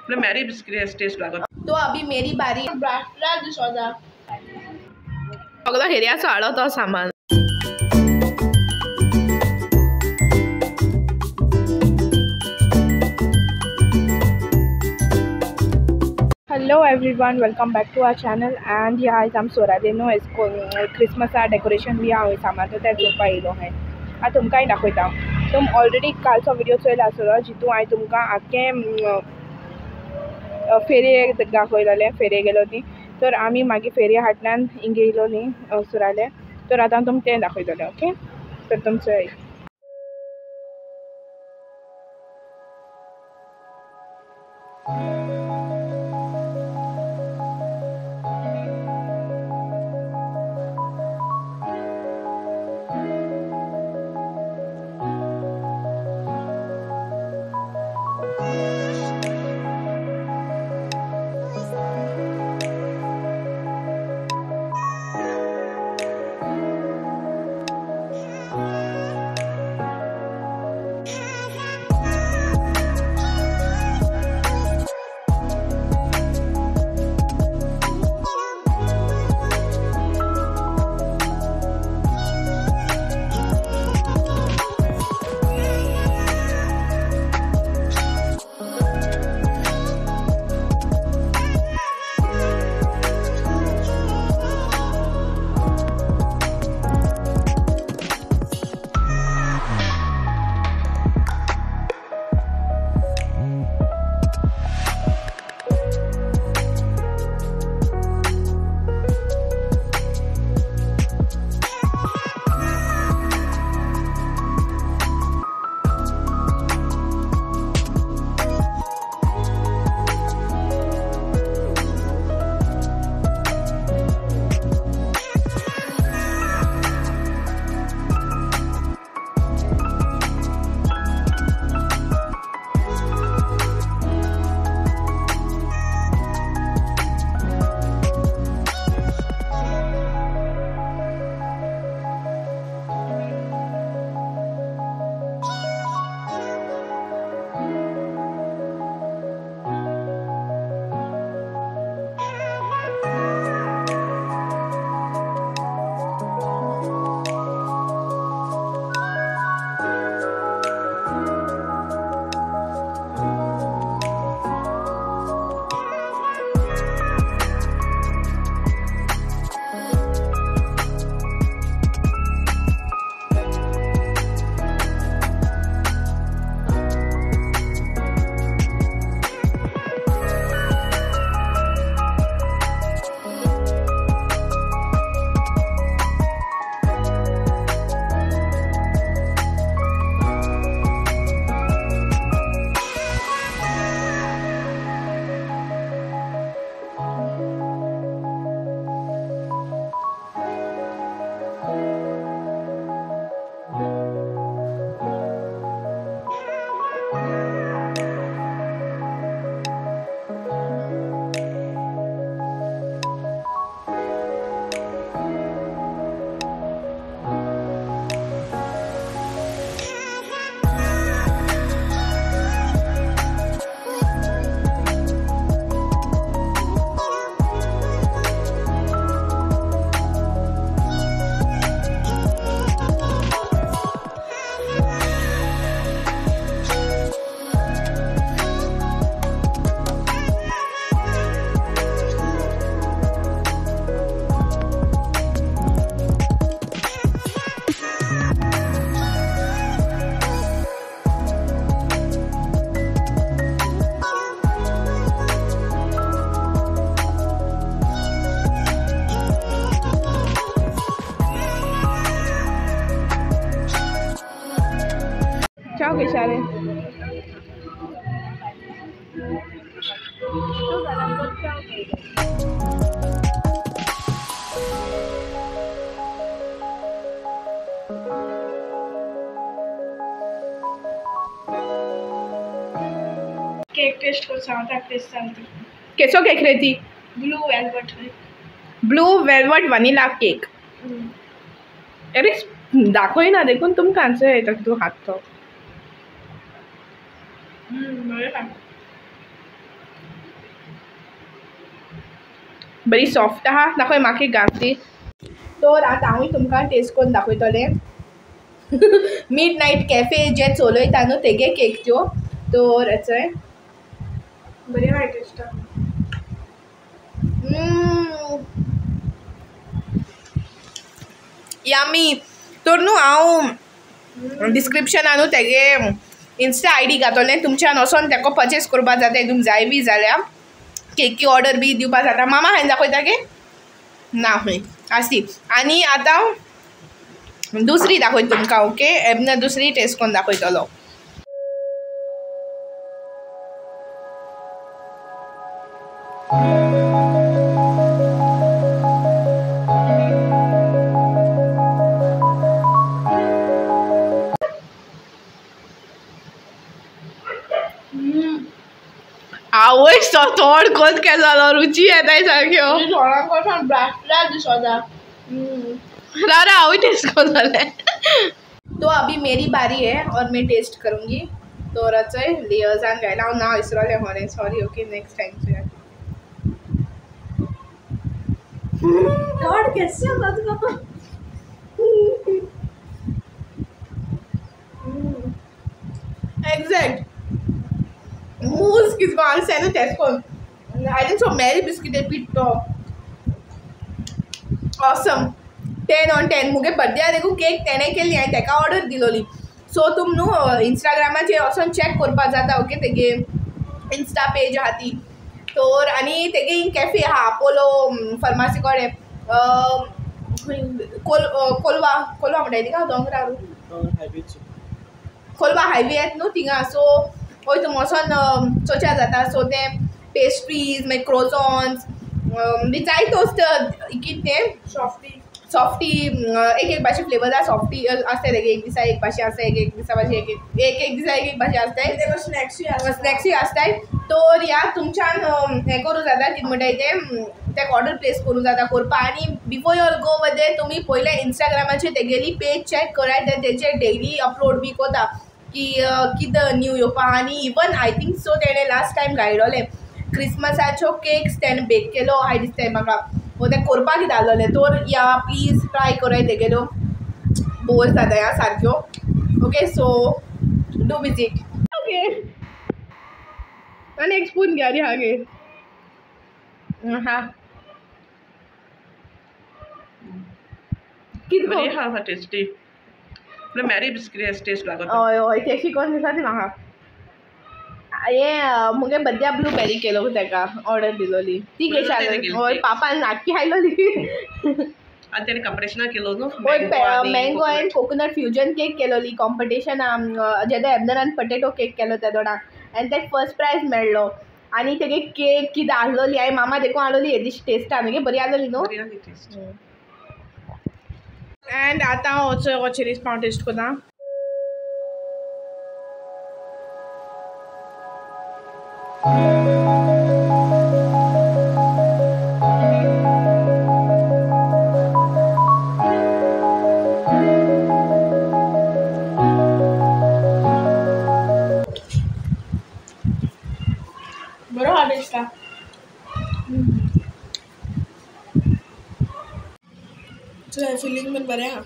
Mary taste लागो। तो अभी मेरी बारी। सगळो हेरियाचो हाडलो तो सामान। Hello everyone, welcome back to our channel. And yeah, आज आम सोराले न्हू क्रिसमसा डेकोरेशन बी हांव सामान तो तें चोवपा येयलो हांवें। आतां तुमकांय दाखयता। तुम ऑलरेडी कालचो व्हिडिओ चोयला आसतलो जितून हांवें तुमकां आख्खें फेरये दाखयलेलें, फेरये गेलो ती। तर आमी मागीर फेरये हाटल्यान हिंगा येयलो न्ही सुराले, तर आतां तुमकां तें दाखयतलें। ओके, तर तुम चोय। चाव के इशारे। केक टेस्ट कर सांगता टेस्ट सांगता। कैसो केक रहती? Blue velvet. Blue velvet vanilla cake. अरे दाखोय ना देखून तुमकां येता तूं हात तो। बरी सॉफ्ट आहा. दाखय म्हाका घास ती. तर आतां हांवूय तुमकां टेस्ट करून दाखयतलें. मिड नायट कॅफे जे चलयता न्हू तेगे केक त्यो. तर चोय बरी आहा टेस्ट. यामी. तर न्हू हांव डिस्क्रिप्शनान न्हू तेगे इंस्टा I D घातलें, तुमच्यान वचोन तेका पर्चेस करपा जाता. तुमकां जाय बी जाल्यार केकी ऑर्डर बी दिवपा जाता. मामा हांवें दाखयता गे ना खंय आसती. आनी आतां दुसरी दाखयता तुमकां. ओके एबना दुसरी टेस्ट करून दाखयतलो. आवय तोंड कोत केलो जालो रुची येताय सारक्यो. रारा हांवूय टेस्ट करतलें. तो अभी मेरी बारी है और मैं टेस्ट करूँगी. तो रचय लेयर्सान घायला हांव ना विसरलें खरें, सॉरी. ओके नेक्स्ट टायम चोया. तोंड केसे जाता. एग्जैक्ट मूस किसको आंसर है टेस्ट को. I think so Mary biscuit पिट्टो. Awesome 10 on 10. मुगे बर्थडे देखून केक तेणें केल्ली हांवें तेका ऑर्डर दिलोली. सो तुम न्हू इंस्टाग्रामाचेर वचोन चॅक करपा जाता. ओके तेगे इंस्टा पेज आहा ती. तर आनी तेगे कॅफे आहा अपोलो फार्मासी कडेन कोलवा कोलवा म्हणटाय तिका दोंगरार कोलवा हायवे येत न्हू थिंगा. सो वयर तुम वचोन चोवच्या जाता. सो तें पेस्ट्रीज मागीर क्रोझॉन्स बी जायते वस्त कितें तें सॉफ्टी एक एक भाशे फ्लेवर आसा. सॉफ्टी आसता तेगे एक दिसा एक भाशे आसता, एक एक दिसा भाशे एक एक दिसा एक एक भाशे आसताय. स्नॅक्सूय आसताय. तर ह्या तुमच्यान हें करूं जाता कितें म्हणटाय तें तेका ऑर्डर प्लेस करूं जाता करपा. आनी बिफोर your गो वदे तुमी पयलें इंस्टाग्रामाचेर तेगेली पेज चॅक कराय. तेजे डेली अपलोड बी कोता की कितें न्यू येवपा. आनी इवन I think so तेणें लास्ट टायम घायलोलें क्रिसमसाच्यो केक्स तेणें बेक केलो आहा दिसताय म्हाका, वो तें करपाक धाडलोलें. तर या प्लीज ट्राय कराय तेगेल्यो बोर जाता ह्या सारक्यो. Okay so do visit. Okay आनी एक स्पून घे आनी हा गे. हा कितें आहा टेस्टी. मॅरी बिस्किट टेस्ट लागता. हय हय तेशी कोन्न दिसता ती म्हाका. हें मुगे बद्या ब्लूबेरी केलो तेका ऑर्डर दिलोली ती कशी आसली. हय पापान नाटकी खायलोली. आनी तेणें कंपिटिशनाक केलो न्हू हय mango and coconut fusion cake केलोली कॉम्पिटिशनान जेन्ना एबनरान पटेटो केक केलो तेदोणा आनी तेका फर्स्ट प्रायज मेळ्ळो. आनी तेगे केक कितें आहलोली हांवें मामा देखून आहलोली येदीशी टेस्ट आहा न्हू बरी आहलोली न्हू. एंड आतां हांव चेरीज पाव टेस्ट करता. बरो आहा टेस्टा. फिलिंग पण बरें आहा.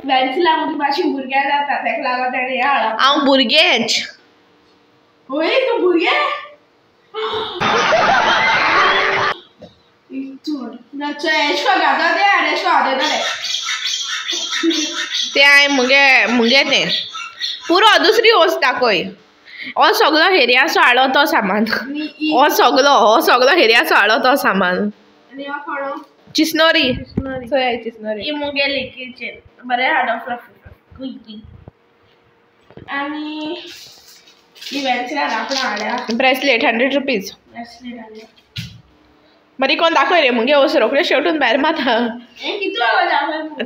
वेन्सिला म्हजी मातशी भुरग्यां जाता तेका लागून तेणें हें हाडलां. हांव भुरगेंच. होय तूं भुरगें? एशें कोन्न घालता तें आनी एशें कोन्न हाडयतालें तें हांवें मुगे मुगे तें पुरो दुसरी वस्त दाखय. हो सगलो हेऱ्याचो हाडलो तो सामान. हो सगलो हेऱ्याचो हाडलो तो सामान. चिसनोरी चोय चिसनोरी मुगेली किचन बरें हाडप फ्लफी. आनी ही वेन्सिला लांकडां हाडल्या. Bracelet 100 rupees. ब्रेसलेट हाडल्या. बरी कोण दाखय रे मुगे वचून रोखडे शेवटून भायर माता.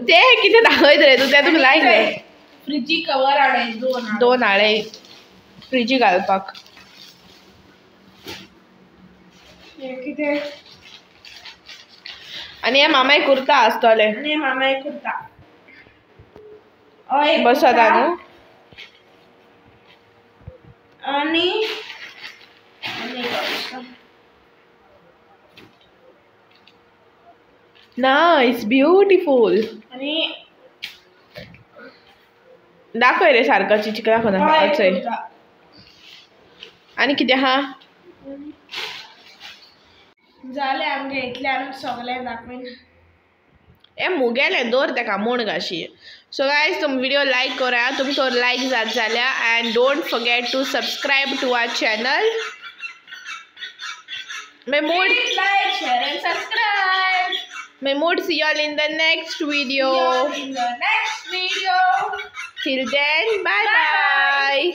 ते कितें दाखयत रे तूं तें तुका लायक रे. फ्रिजी कवर हाडले दोन हाडले फ्रिजी घालपाक. कितें आनी हे मामाय कुर्ता आसतले. आनी मामाय कुर्ता बसता न्हू. आनी नायस, ब्युटिफूल. आनी दाखय रे सारको चिचिक दाखय ना. आनी कितें आहा? जालें आमगे इतलें आमी सगळें दाखयन. ए मुगेलें दवर तेका म्हूण घाशी. सो गायज तुमी व्हिडिओ लायक करा, तुमचो लायक जात जाल्यार, and don't forget to subscribe to our channel. May mood like, share and subscribe. May mood see you all in the next video. In the next video. Till then, bye bye.